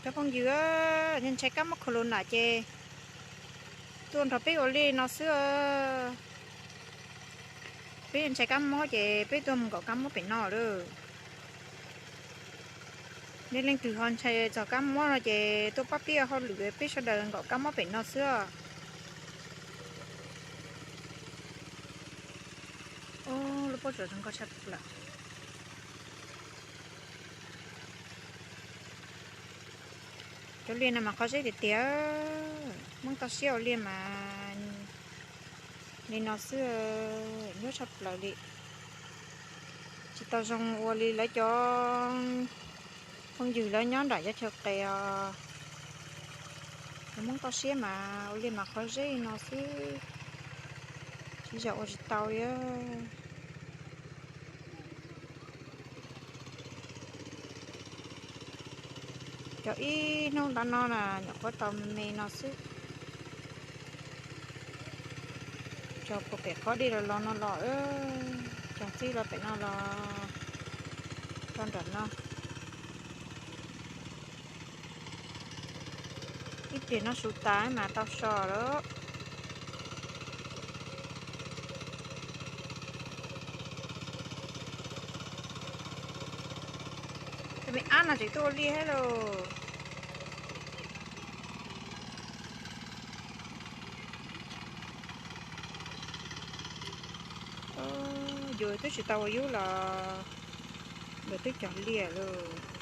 Cov phooj ywg, ntshai kab mob corona ces tuaj nrog peb ua liaj no xwb. Peb ntshai kab mob ces peb tuaj mus nkaum kab mob pem no lawm. Nej leej twg ho ntshai txog kab mob no ces tuaj pab peb ua hauj lwm, peb sawv daws nkaum kab mob pem no xwb. Lub pob tsuas zoo nkauj tshaj plaws. Cov liaj no mas qhov zeb tiag tiag, Hmoob toj siab ua liaj mas li no xwb, nyuaj tshaj plaws li. Tsis tau zoo ua li lawv cov phooj ywg lawv nyob nram yov chaw qes os. Cov Hmoob toj siab mas ua liaj mas qhov zeb no xwb, tsis yog ua tsis tau li. Cov ib hnub nrad no na nyuam qhuav tau me me no xwb. Cog puag pem qhov dej los los no los, cog txij los pem no los rau nram no. Ib pliag no su tas mas tau so lawm. Cov me ab no tseem tuaj ua liaj thiab lauj. Yus twb tsis tau ua yub los nkawd twb cog liaj lauj.